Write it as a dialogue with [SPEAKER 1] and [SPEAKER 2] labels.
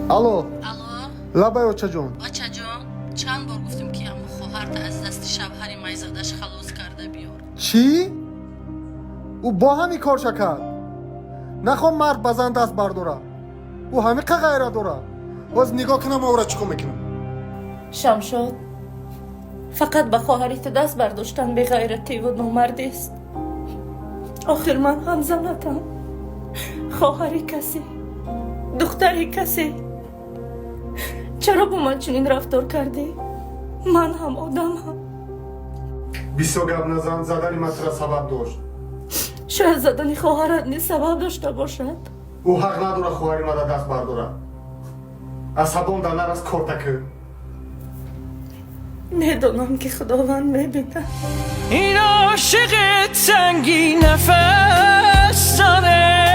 [SPEAKER 1] Алло.
[SPEAKER 2] Алло.
[SPEAKER 1] Лабай, очаҷон.
[SPEAKER 2] Бачаҷон, чанд бор гуфтем, ки ҳамун хоҳарта аз дасти шавҳари майзадаш халос карда биёр.
[SPEAKER 1] Чӣ? Ӯ бо ҳамин корша кард? Нахом мард ба зан даст бардора. Ӯ ҳамиқа ғайра дора. Боз нигоҳ кунам, ӯра чӣ кор мекунам.
[SPEAKER 2] Шамшод, фақат ба хоҳари ту даст бардоштан беғайративу номардист. Охир ман ҳам занатам, хоҳари касе, духтари касе. Чаро бо ман чунин рафтор кардӣ? Ман ҳам одамам.
[SPEAKER 1] Бисёр гап назан. Задани ман тура сабаб дошт.
[SPEAKER 2] Шояд задани хоҳарат низ сабаб дошта бошад.
[SPEAKER 1] Ӯ ҳақ надора хоҳари мада даст бардора. Асабом дар нарас, кортакӣ.
[SPEAKER 2] Медонам, ки Худованд мебинад.
[SPEAKER 3] این عاشق تنگی نفس داره.